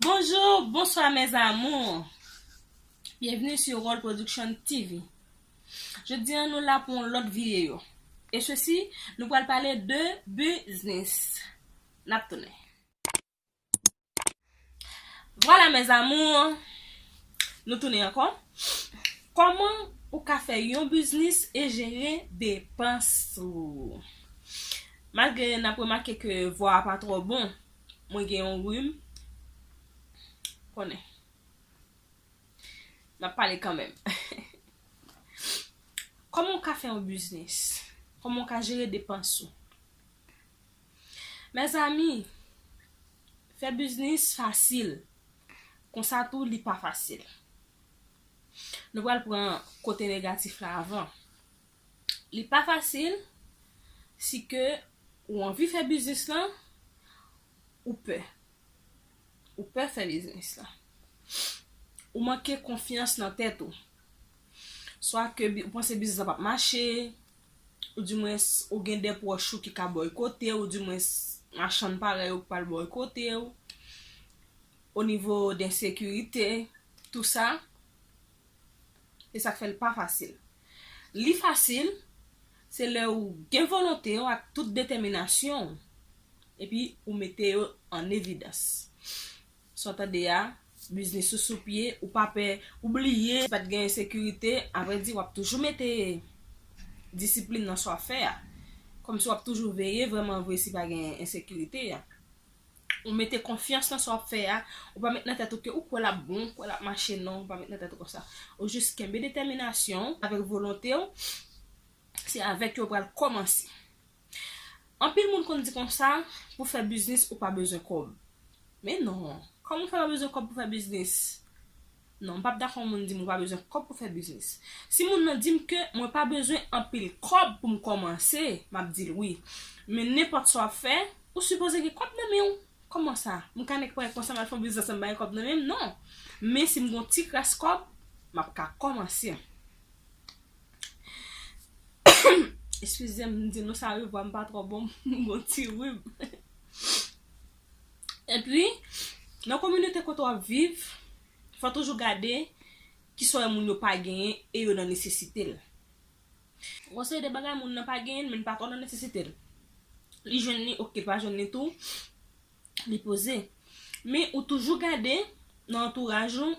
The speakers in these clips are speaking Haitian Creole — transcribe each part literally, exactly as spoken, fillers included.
Bonjour, bonsoir mes amours. Bienvenue sur Roll Production T V. Jodi a nou la pou yon lòt videyo. E sesi, nou pral pale de biznis. N ap tounen. Vwala mes amours, nou tounen ankò. Kòman ou ka fè yon biznis e jere depans ou? Malgre n ap remake ke vwa a pa twò bon, mwen gen yon rim, konnen. M ap pale kanmenm. Kòman w ka fè yon biznis? Kòman w ka jere depans ou? Mezanmi, fè biznis fasil. Konsa tou, li pa fasil. Nou pral pran kote negatif la avan. Li pa fasil, si ke ou anvi fè biznis lan, ou pè. Ou pè fè biznis lan. Ou manke konfyans nan tèt ou. Swa ke bi- ou panse biznis lan p ap mache, ou dimwens ou gen de pwòch ou ki ka bòykote w, ou dimwens machann parèy ou k pral bòykote w. O nivo de ensekirite, tou sa, e sa k fè l pa fasil. Li fasil, se lè ou gen volonte w ak tout detèminasyon w, epi ou mete yo an evidans. Sa w tande a, biznis ou sou pye, ou pa pè, ou bliye, si pa t gen ensekirite, avrèdi, w ap toujou mete disiplin nan sa w ap fè a. Kòmsi w ap toujou veye vrèman vre si pa gen ensekirite a. Ou mete konfyans nan sa w ap fè a. Ou pa met nan tèt ou ke ou kwè l ap bon, ou kwè l ap mache, non. Ou pa met nan tèt ou konsa. Ou jis kenbe detèminasyon w avèk volonte w. Se avèk yo w pral kòmanse. Anpil moun konn di konsa, pou fè biznis, ou pa bezwen kòb. Men non. Kòman w fè pa bezwen kòb pou fè biznis? Non, m p ap dakò moun di m ou pa bezwen kòb pou fè biznis. Si moun nan di m ke mwen pa bezwen anpil kòb pou m kòmanse, m ap di l wi. Men nenpòt sa w ap fè, ou sipoze gen kòb nan men w. Kòman sa? M ka nèk parèt konsa, m al fè yon biznis ansanm, m pa gen kòb nan men m? Non. Men si m gen yon ti kras kòb, m ap ka kòmanse. Eskize m, m di nou sa wi, vwa m pa twò bon, m gon ti rim. Epi, nan kominote kote w ap viv, fò toujou gade kisa w wè moun yo pa genyen e yo nan nesesite l. Gon seri de bagay moun nan pa genyen, men li pa twò nan nesesite l. Li jwenn li, oke, li pa jwenn li tou, li poze. Men ou toujou gade nan antouraj ou,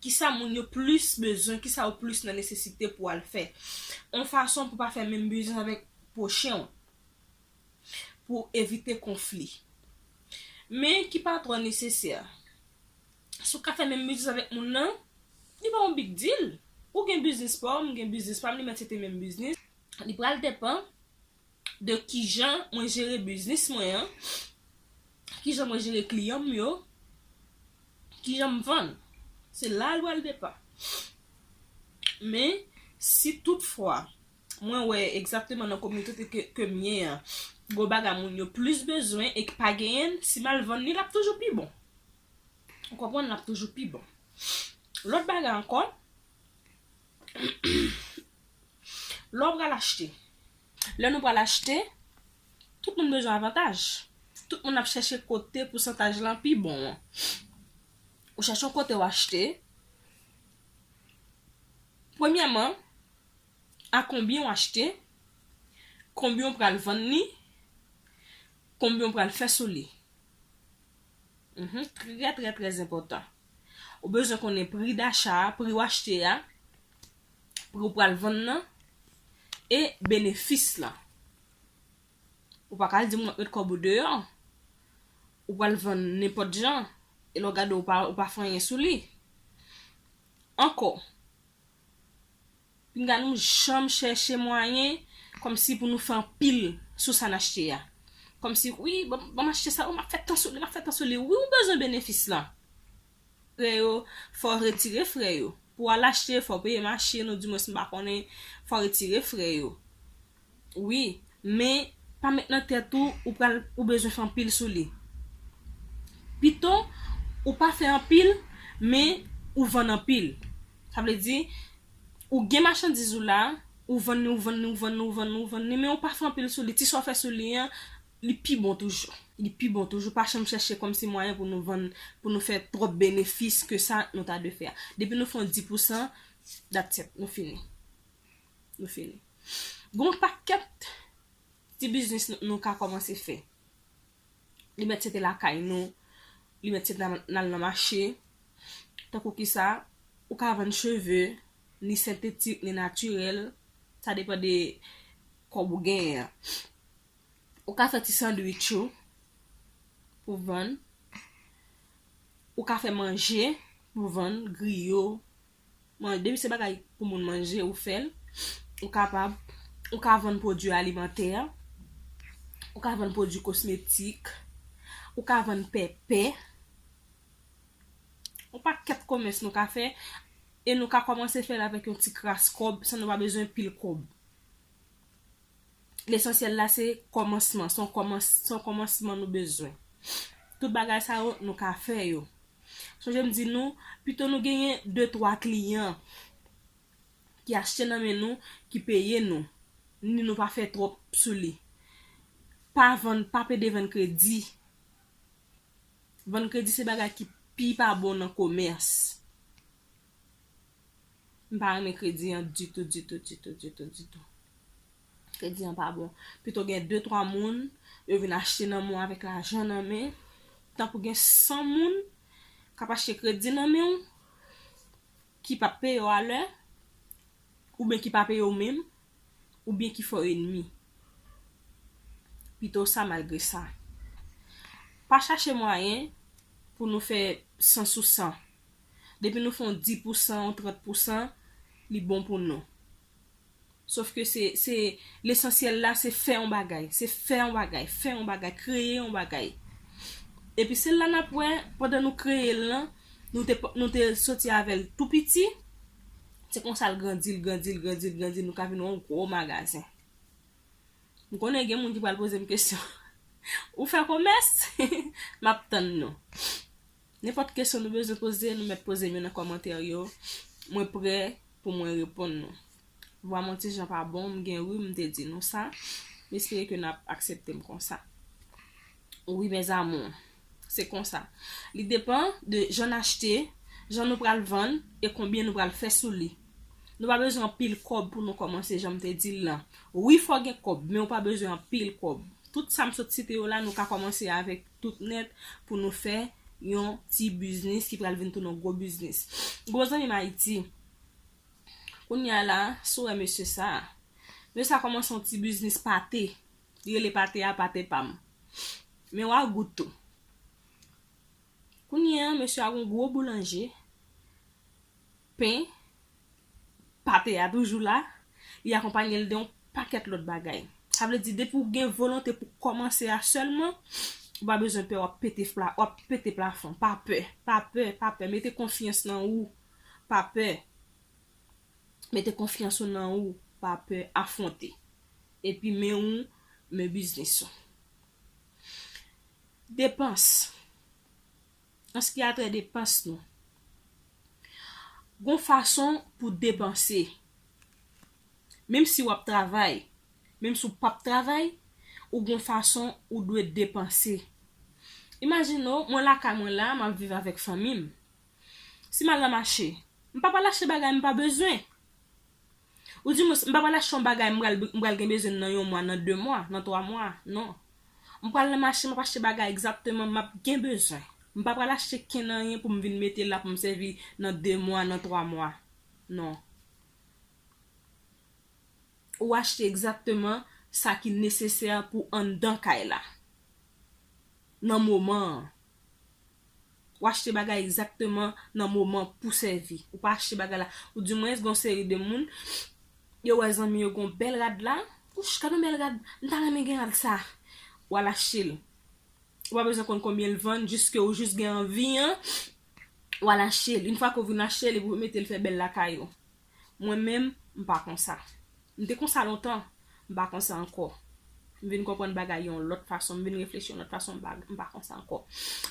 kisa moun yo plis bezwen, kisa yo plis nan nesesite pou al fè. Yon fason pou pa fè menm biznis avèk pwochen w, pou evite konfli. Men ki pa twò nesesè. Si w ka fè menm biznis avèk moun nan, li pa yon big deal. Ou gen biznis pa w, m gen biznis pa m, li mèt se te menm biznis. Li pral depann de kijan mwen jere biznis mwen an, kijan mwen jere kliyan m yo, kijan m vann. Se la l pral depann. Men, si toutfwa, mwen wè egzakteman nan kominote ke, ke m ye an, gon bagay moun yo plis bezwen e ki pa genyen l, si m al vann li, l ap toujou pi bon. Ou konprann? L ap toujou pi bon. Lòt bagay ankò, lè w pral achte. Lè nou pral achte, tout moun bezwen avantaj. Tout moun ap chèche kote pousantaj lan pi bon an. Ou chèche yon kote w achte. Premyèman, a konbyen w achte, konbyen w pral vann li, konbyen w pral fè sou li. Mhm, trè, trè, trè enpòtan. Ou bezwen konnen pri dacha a, pri w achte a, pri w pral vann nan, e benefis lan. Ou pa ka di moun ap met kòb ou deyò. Ou pral vann nenpòt jan, e lè w gade w pa, ou pa fè anyen sou li. Ankò, pinga nou janm chèche mwayen kòmsi pou nou fè anpil sou sa n achte a. Kòmsi, wi, ban, ban m achte sa, wi, m ap fè tan sou li, m ap fè tan sou li. Wi, ou bezwen benefis lan. Frè yo, fò w retire frè yo. Pou w al achte, fò w peye machin, ou dimwens m pa konnen, fò w retire frè yo. Wi, men pa met nan tèt ou, ou pral, ou bezwen fè anpil sou li. Pito, ou pa fè anpil, men ou vann anpil. Sa vle di, ou gen machandiz ou la, ou vann li, ou vann li, ou vann li, ou vann li, ou vann li, men ou pa fè anpil sou li. Ti sa w fè sou li an, li pi bon toujou. Li pi bon toujou, pa janm chèche kòmsi mwayen pou nou vann, pou nou fè twòp benefis ke sa nou ta dwe fè a. Depi nou fè yon dis pousan, that's it, nou fini. Nou fini. Gen yon pakèt ti biznis nou, nou ka kòmanse fè. Li mèt se te lakay nou, li mèt se te n al nan mache. Tankou kisa, ou ka vann cheve, ni sentetik, ni natirèl, sa depann de kòb ou genyen an. Ou ka fè ti sandwich ou pou vann. Ou ka fè manje pou vann, griyo. Man, depi se bagay pou moun manje, ou fè l. Ou kapab, ou ka vann pwodui alimantè. Ou ka vann pwodui kosmetik. Ou ka vann pèpè. Yon pakèt komès nou ka fè. E nou ka kòmanse fè l avèk yon ti kras kòb, san nou pa bezwen pil kòb. Lesansyèl la se kòmansman, se yon kòmans-, se yon kòmansman nou bezwen. Tout bagay sa yo, nou ka fè yo. Sonje m di nou, pito nou genyen de twa kliyan ki achte nan men nou, ki peye nou, ni nou pa fè twòp sou li. Pa vann, pa pede vann kredi. Vann kredi se bagay ki pi pa bon nan komès. M pa renmen kredi an ditou, ditou, ditou, ditou, ditou. Kredi an pa bon. Pito gen de, twa moun, yo vin achte nan men w avèk lajan nan men. Tanpri gen san moun k ap achte kredi nan men w, ki p ap peye w alè, oubyen ki pa peye w menm, oubyen ki fè w enmi. Pito sa malgre sa. Pa chache mwayen pou nou fè san sou san. Depi nou fè yon dis pousan, yon trant pousan, li bon pou nou. Sof ke se, se, lesansyèl la, se fè yon bagay. Se fè yon bagay, fè yon bagay, kreye yon bagay. Epi se la n ap wè, pandan nou kreye l lan, nou te, nou te soti avè l tou piti, se konsa l grandi, l grandi, l grandi, l grandi, nou ka vin yon gwo magazen. M konnen gen moun ki pral poze m kesyon. Ou fè komès? M ap tann nou. Nenpòt kesyon nou bezwen poze, nou mèt poze m yo nan kòmantè yo. Mwen prè pou mwen reponn nou. Vwa m yon ti jan pa bon, m gen ri, m te di nou sa. M espere ke n ap aksepte m konsa. Wi, mes amours, se konsa. Li depann de jan n achte, jan nou pral vann e konbyen nou pral fè sou li. Nou pa bezwen anpil kòb pou nou kòmanse, jan m te di l lan. Wi, fò gen kòb, men ou pa bezwen anpil kòb. Tout sa m sot site yo la, nou ka kòmanse avèk tout nèt pou nou fè yon ti biznis ki pral vin tounen yon gwo biznis. Gwo zanmi m Ayiti, kounye a la, si w wè mesye sa a, mesye sa a kòmanse yon ti biznis pate. Li rele pate a pate pa m. Men w a gout tou. Kounye a, mesye a gon gwo boulanje, pen, pate a toujou la, li akonpaye l de yon pakèt lòt bagay. Sa vle di, depi w gen volonte pou kòmanse a sèlman, ou pa bezwen pè, w ap pete fla-, w ap pete plafon. Pa pè, pa pè, pa pè. Mete konfyans nan ou. Pa pè. Mete konfyans ou nan ou. Pa pè, afwonte. Epi men ou, men biznis ou. Depans. An ce qui a trait depans nou. Gon fason pou depanse. Menm si w ap travay, menm si w p ap travay, ou gon fason ou dwe depanse. Imajine w, mwen lakay mwen la, m ap viv avèk fanmi m. Si m al nan mache, m pa pral achte bagay m pa bezwen. Ou di mwen, m pa pral achte yon bagay m pral, m pral gen bezwen nan yon mwa, nan de mwa, nan twa mwa. Non. M pral nan mache, m ap achte bagay egzakteman m ap gen bezwen. M pa pral achte kenn anyen pou m vin mete la pou m sèvi nan de mwa, nan twa mwa. Non. Ou achte egzakteman sa ki nesesè pou anndan kay la. Nan moman an. W achte bagay egzakteman nan moman pou sèvi. Ou pa achte bagay la. Ou di mwens, gon seri de moun, yo wè zanmi yo gon bèl rad la. Wouch, gad yon bèl rad. M ta renmen gen rad sa. W al achte l. Ou pa bezwen konn konbyen l vann, jiske ou jis gen anvi an. W al achte l. Yon fwa ke w vin achte l, epi w mete l fè bèl lakay ou. Mwen menm, m pa konsa. M te konsa lontan, m pa konsa ankò. M vin konprann bagay yon lòt fason, m vin reflechi yon lòt fason, m pa, m pa konsa ankò.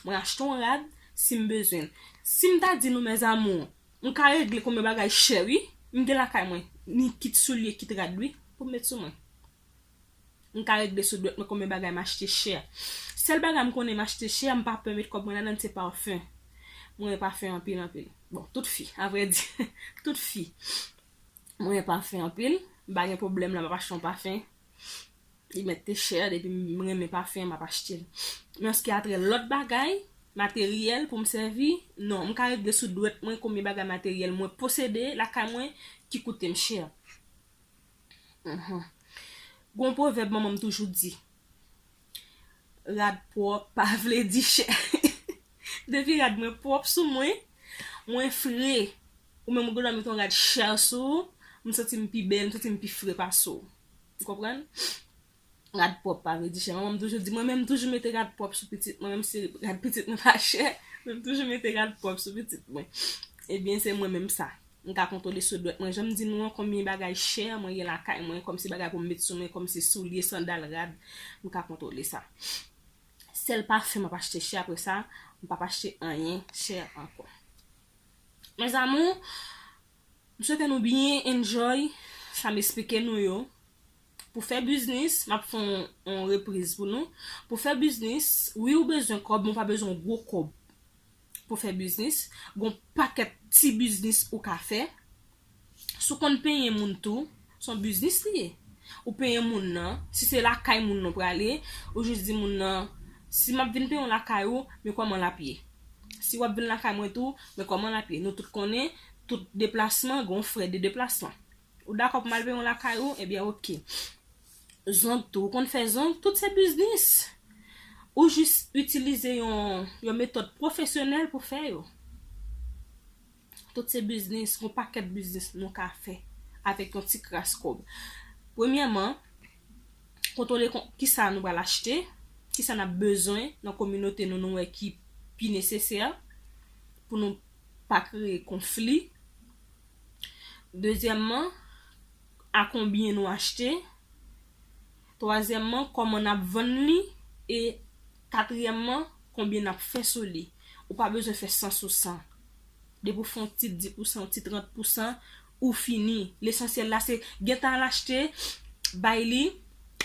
Mwen achte yon rad si m bezwen l. Si m ta di nou, mes amours, m ka regle konbyen bagay chè, wi. M gen lakay mwen, ni kit soulye, kit rad, wi, pou m met sou mwen. M ka regle sou dwèt mwen konbyen bagay m achte chè. Sèl bagay m konnen m achte chè, m pa pè met kòb mwen ladan, se pafen. Mwen renmen pafen anpil, anpil. Bon, tout fi, a vrè di, tout fi. Mwen renmen pafen anpil. M pa gen pwoblèm la, m ap achte yon pafen. Li mèt te chè, depi m renmen pafen, m ap achte l. Men an se ki a trè lòt bagay, materyèl pou m sèvi, non, m ka regle sou dwèt mwen konbyen bagay materyèl mwen posede lakay mwen ki koute m chè. Mhm. Gon pwovèb manman m toujou di, rad pwòp pa vle di chè. Depi rad mwen pwòp sou mwen, mwen fre. Ou menm ou gen dwa met yon rad chè sou ou, m santi m pi bèl, m santi m pi fre pase w. Ou konprann? Rad pwòp pa vle di chè. Manman m toujou di, mwen menm toujou mete rad pwòp sou pitit mwen, menm si rad pitit mwen pa chè, men m toujou mete rad pwòp sou pitit mwen. Ebyen, se mwen menm sa. M ka kontwole sou dwèt mwen. Jan m di nou an, konbyen bagay chè mwen gen lakay mwen, kòmsi bagay pou m met sou mwen, kòmsi soulye, sandal, rad, m ka kontwole sa. Sèl pafen m ap achte chè, apre sa, m p ap achte anyen chè ankò. Mes amours, m swete nou byen enjoy sa m esplike nou yo. Pou fè biznis, m ap fè yon, yon repriz pou nou. Pou fè biznis, wi, ou bezwen kòb, men ou pa bezwen yon gwo kòb pou fè biznis. Gon pakèt ti biznis ou ka fè. Si w konn penyen moun tou, se yon biznis li ye. Ou penyen moun nan, si se lakay moun nan w prale, ou jis di moun nan, si m ap vin penyen w lakay ou, men kòman l ap ye. Si w ap vin lakay mwen tou, men kòman l ap ye. Nou tout konnen, tout deplasman, gen yon frè de deplasman. Ou dakò pou m al penyen w lakay ou? Ebyen, oke. Zong tou, ou konn fè zong, tout se biznis. Ou jis itilize yon, yon metòd pwofesyonèl pou fè yo. Tout se biznis, yon pakèt biznis nou ka fè avèk yon ti kras kòb. Premyèman, kontwole kon, kisa nou pral achte, kisa n ap bezwen nan kominote nou, nou wè ki pi nesesè pou nou pa kreye konfli. Dezyèmman, a konbyen nou achte. Twazyèmman, kòman n ap vann li. E katriyèmman, konbyen n ap fè sou li. Ou pa bezwen fè san sou san. Depi w fè yon ti dis pousan, yon ti trant pousan, ou fini. Lesansyèl la, se gentan al achte, bay li,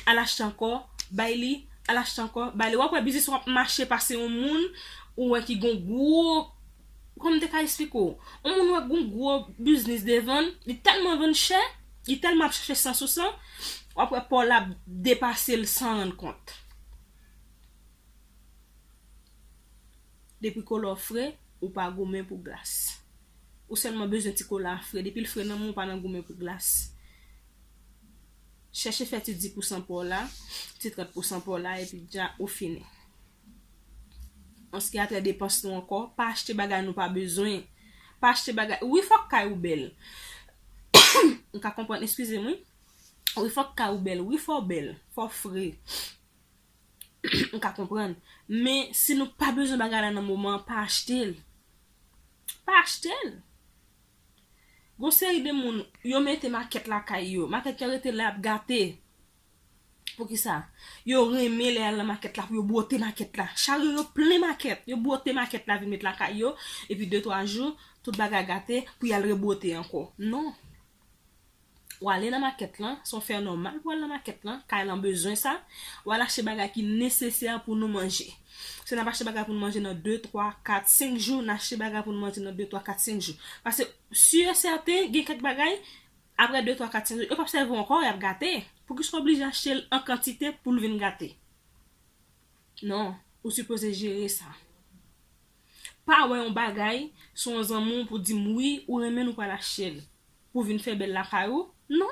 al achte ankò, bay li, al achte ankò, bay li. W ap wè biznis w ap mache pase yon moun, ou wè ki gon gwo, kòman m te ka esplike w? Yon moun wè gon gwo biznis devan l, li tèlman vann chè, li tèlman ap chache san sou san, w ap wè pa w la ap depase l san rann kont. Depi kola w fre, ou pa goumen pou glas. Ou sèlman bezwen ti kola a fre. Depi l fre nan men w, ou pa nan goumen pou glas. Chèche fè ti dis pousan pa w la, ti trant pousan pa w la, epi dja ou fini. An se ki a trè depans nou ankò, pa achte bagay nou pa bezwen. Pa achte bagay, wi, fòk kay ou bèl. M ka konprann, eskize m, wi. Wi, fòk kay ou bèl, wi, fò w bèl, fò w fre. M ka konprann. Men, si nou pa bezwen bagay la nan moman an, pa achte l. Pa achte l. Gon seri de moun, yo mete makèt lakay yo. Makèt yo rete la ap gate. Poukisa? Yo renmen lè y al nan makèt la pou yo bwote makèt la. Charyo yo plen makèt. Yo bwote makèt la vin met lakay yo. Epi de twa jou, tout bagay gate pou y al rebwote ankò. Non. W ale nan makèt lan, se yon fè nòmal pou w al nan makèt lan, kay lan bezwen sa, w al achte bagay ki nesesè pou nou manje. Si n ap achte bagay pou nou manje nan de, twa, kat, senk jou, n achte bagay pou nou manje nan de, twa, kat, senk jou. Paske, si e sèten, gen kèk bagay, apre de, twa, kat, senk jou, yo p ap sèvi w ankò, y ap gate. Poukisa w oblije achte l an kantite pou l vin gate? Non, ou sipoze jere sa. Pa wè yon bagay, se yon zanmi w pou di m wi, ou renmen l, ou pral achte l. Pou vin fè bèl lakay ou? Non.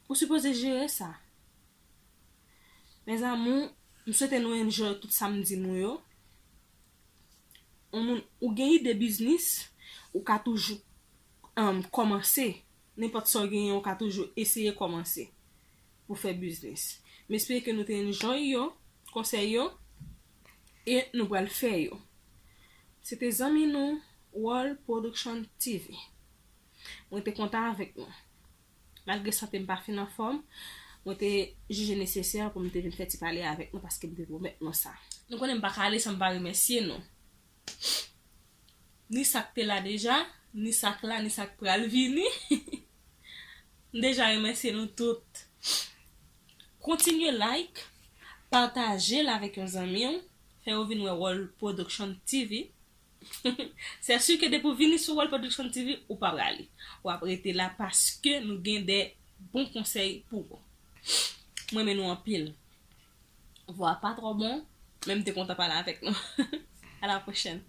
Ou sipoze jere sa. Mes amours, m swete nou enjoy tout sa m di nou yo. Yon moun, ou gen ide biznis, ou ka toujou, um, kòmanse. Nenpòt sa w genyen, ou ka toujou eseye kòmanse pou fè biznis. M espere ke nou te enjoy yo, konsèy yo, e nou pral fè yo. Se te zanmi nou, World Production T V. Mwen te kontan avèk nou. Malgre sante m pa fin anfòm, mwen te jije nesesè pou m te vin fè ti pale avèk nou paske m te pwomèt nou sa. Nou konnen m pa ka ale san m pa remèsye nou. Ni sa k te la deja, ni sa k la, ni sa k pral vini. M deja remèsye nou tout. Kontinye like, pataje l avèk yon zanmi w, fè yo vin wè World Production T V. Se si ke depi w vini sou World Production T V, ou pa prale. W ap rete la paske nou gen de bon konsèy pou ou. Mwen renmen nou anpil. Vwa pa twò bon, men m te kontan pale avèk nou. À la prochaine.